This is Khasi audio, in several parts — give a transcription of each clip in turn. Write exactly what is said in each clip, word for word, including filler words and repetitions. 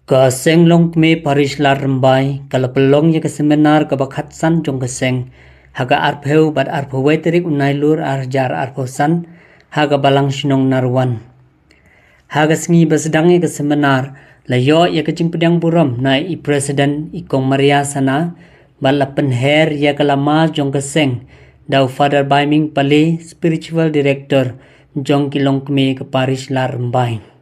Ka Seng Longkmie Parish Lad Rymbai ka la pynlong ïa ka seminar kaba khatsan jong ka seng ha ka arphew bad arphew wei tarik u Nailur arhajar arphew san ha ka Balang Shnong Narwan. Ha ka sngi ba sdang ïa ka seminar la ïoh ïa ka jingpdiang burom na i President i Kong Maria Sana bad la pynher ïa ka lama jong ka seng da u Father Baiming Pale, Spiritual Director jong ki longkmie ka Parish Lad Rymbai.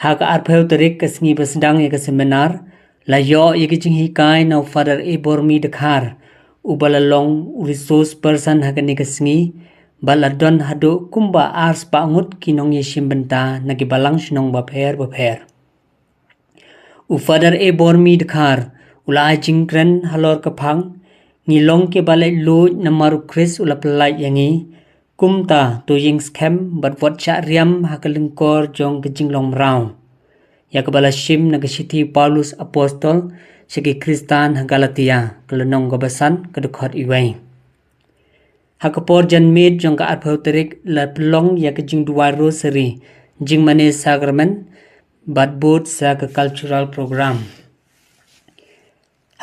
Ha ka arphew tarik ka sngi ba sdang ïa ka seminar la ïoh ïa ka jinghikai na u Father Ebormi Dkhar uba la long u resource person ha kane ka sngi bad la don haduh kumba arspah ngut ki nongïashim bynta na ki balang shnong bapher bapher. U Father Ebormi Dkhar u la ai jingkren halor ka phang, ngi long kiba leit luid namar u Khrist u la pyllait ïa ngi. Kumta to ïeng skhem bad wat shah riam ha ka lyngkor jong ka jinglong mraw, ïa kaba la shim na ka shithi Paulus Apostol sha ki Khristan ha Galatia, ka lynnong kaba san, ka dkhot iwei. Ha ka por janmiet jong ka arphew tarik la pynlong ïa ka jingduwai rosary, jingmane sakramen bad bud sa ka cultural program.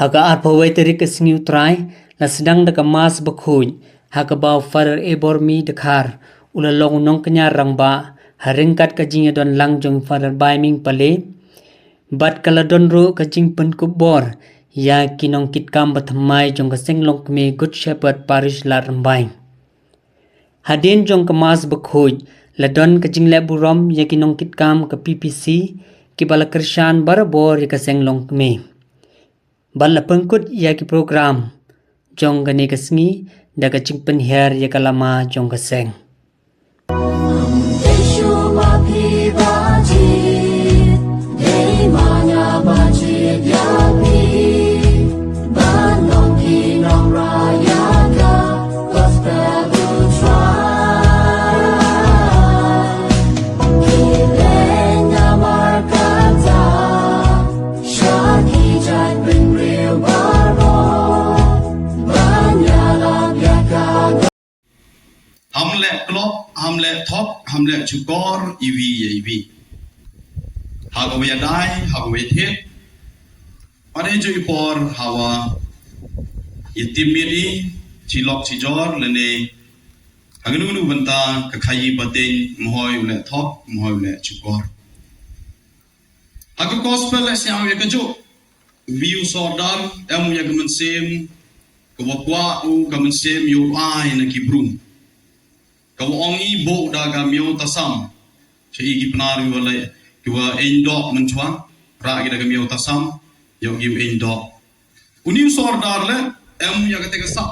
Ha ka arphew wei tarik ka sngi u Trai la sdang da ka Mass bakhuid ha kaba u Father Ebormi Dkhar u la long u nongkñia rangbah ha ryngkat ka jingïadon lang jong u Father Baiming Pale. Bad ka la don ruh ka jingpynkup bor ïa ki nongkitkam bathymmai jong ka Seng Longkmie Good Shepherd Parish Lad Rymbai. Hadien jong ka Mass bakhuid la don ka jingleh burom ïa ki nongkitkam ka P P C kiba la kyrshan barabor ïa ka Seng Longkmie. Bad la pynkut ïa ki program jong kane ka sngi da ka jingpynher ïa ka lama jong ka seng. Ham leh klop, ham leh thok, ham leh shukor iwei ïa iwei. Ha kawei ïadei, ha kawei thied. Pat ïa jong i por hawa ïa tim miet i, shi lok shi jor lane ha kano kano bynta ka khaïi pateng, mhoi u leh thok, mhoi u leh shukor. Ha ka gospel la sñiaw ïa kajuh, uwei u sordar em u ïa ka mynsiem kawa kwah u ka mynsiem ïoh ai na ki bru. Kawa ong i buh da ka miaw tasam. Sha i ki Pnar kiwa leh, kiwa ïeng doh mynchwa, rah ki da ka miaw tasam, ïoh ki u ïeng doh. Uni u sordar leh em u ïa kata ka sap.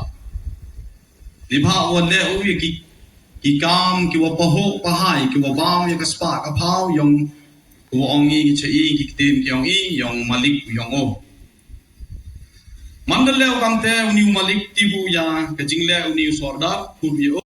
Neibhah wa leh u ïa ki, ki kam kiwa pahuh pahai, kiwa bam ïa ka spah ka phaw, yong, kawa ong i ki cha i ki ktien ki ong i, yong malik u yong o. Manda leh u kamte uni u malik tibu ïa ka jingleh uni u sordar, kut ïa o.